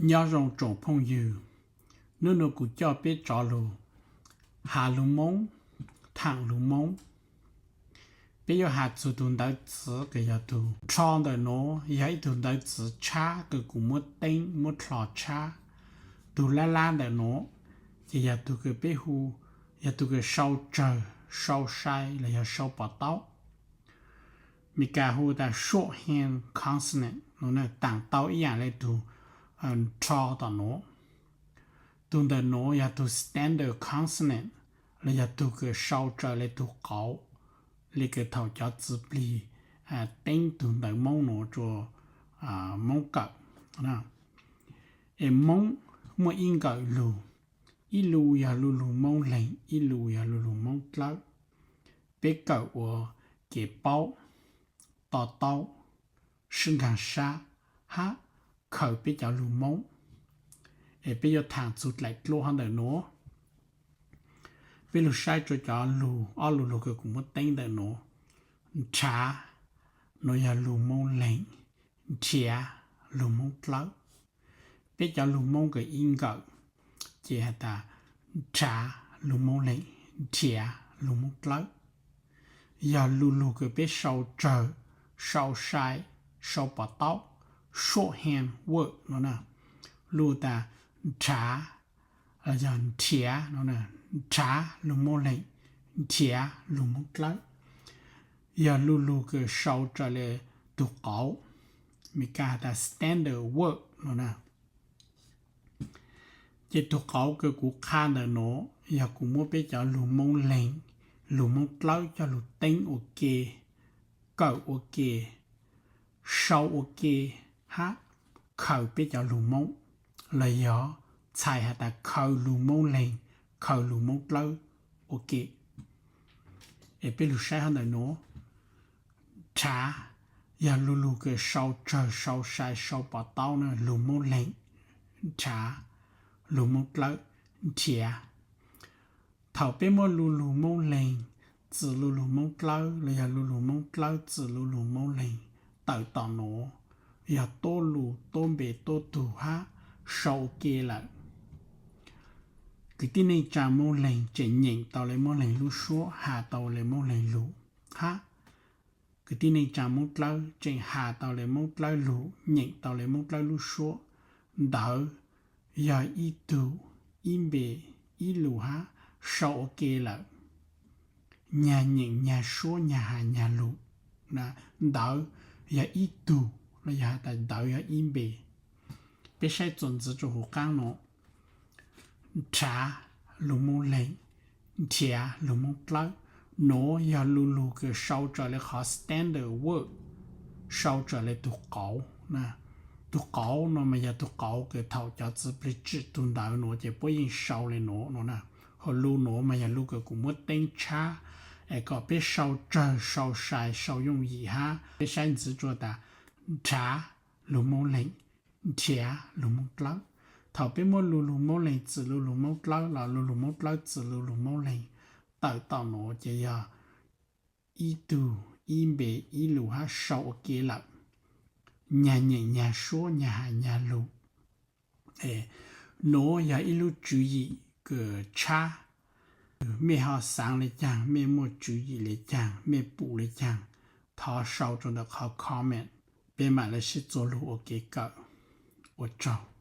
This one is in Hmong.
Nyob zoo tsoom phooj ywg, hnub no kuv coj peb rov lug has lug Moob, thaam lug Moob. Peb yuav has txug tug ntawv txiv kws yog tug rho ntawm nuav, yog ib tug ntawv txiv tshab kws kuv muab teeb muab rho tshab. Tug lab lab ntawm nuav ces yog tug kws peb hu, yog tug kws sau tsawg, sau sai los yog sau pom taub. Meskas hu tas shorthand consonant, taam tau ib yaam le tug rho tom nuav. Tug ntawm nuav yog tug standard consonant, los yog tug kws sau raws le tug qauv, le kws thaum cov txiv plig teeb tug ntawv Moob nuav rua Moob kawm. Es Moob muaj ib nkawm lug, ib lu yog lu lug Moob Leeg, ib lu yog lu lug Moob Dlawb. Peb kawm ua kev paub, to taub, sib nkaag sab hab khaws peb cov lug Moob. Es peb yuav thaam txug dlaim dluab hov ntawm nuav. Peb lug saib rua cov lug, ob lu lug kws kuv muab teeb ntawm nuav. Nrhav, nuav yog lug Moob Leeg. Nrhiav, lug Moob Dlawb. Peb cov lug Moob kws ib nkawm ces has tas nrhav, lug Moob Leeg, nrhiav, lug Moob Dlawb. Yog lu lug kws peb sau tsawg, sau sai, sau pom taub, shorthand word no na. Lug tas nrhav, los yog nrhiav no, nrhav, lug Moob Leeg, nrhiav, lug Moob Dlawb. Yog lu lug kws sau raws le tug qauv, Meskas has tas standard word no na. Ces tug qauv kws kuv qha ntawm nuav yog kuv muab peb cov lug Moob Leeg, lug Moob Dlawb coj lug teeb ua ke, kawm ua ke, sau ua ke hab khaws peb cov lug Moob, los yog txhais has tas khaws lug Moob Leeg, khaws lug Moob Dlawb ua ke. Es peb lug saib hov ntawm nuav. Nrhav, yog lu lug kws sau tsawg, sau sai, sau pom taub na, lug Moob Leeg, nrhav, lug Moob Dlawb, nrhiav. Thaum peb muab lu lug Moob Leeg txwm lu lug Moob Dlawb los yog lu lug Moob Dlawb txwm lu lug Moob Leeg tawm tom nuav, yog tuab lu, tuab npe, tuab tug hab sau ua ke lawm. Kwv tij neej tsaa Moob Leeg tseem nyeem tau le Moob Leeg lub suab, has tau le Moob Leeg lug hab. Kwv tij neej tsaa Moob Dlawb tseem has tau le Moob Dlawb lug, nyeem tau le Moob Dlawb lub suab. Ntawv yog ib tug, ib npe, ib lus hab sau ua ke lawm. Nyag nyeem nyag suab, nyag has nyag lug. Ntawv yog ib tug los yog has tas ntawv yog ib npe. Peb saib txuas ntxiv rua huv qaab nuav. Nrhav, lug Moob Leeg. Nrhiav, lug Moob Dlawb. Nuav yog lu lug kws sau raws le qhov standard word, sau raws le tug qauv. Tug qauv no mas yog tug qauv kws thaum cov txiv plig tsim tug ntawv nuav ces puab yeej sau le nuav no na. Hos lu nuav mas yog lu kws kuv muab teeb tshab es kom peb sau tsawg, sau sai, sau yooj yim hab. Peb saib ntxiv rua tas nrhav, lug Moob Leeg. Nrhiav, lug Moob Dlawb. Thaum peb muab lu lug Moob Leeg txwm lu lug Moob Dlawb los lu lug Moob Dlawb txwm lu lug Moob Leeg tawm tom nuav ces yog ib tug, ib npe, ib lus hab sau ua ke lawm. Nyag nyeem nyag suab, nyag has nyag lug. Nuav yog ib lub tswv yim kws tshab. Mej ho xaav le caag, mej muaj tswv yim le caag, mej pum le caag, thov sau rua ntawm qhov comment, peb maam le sib txuas lug ua kev kawm. Ua tsaug.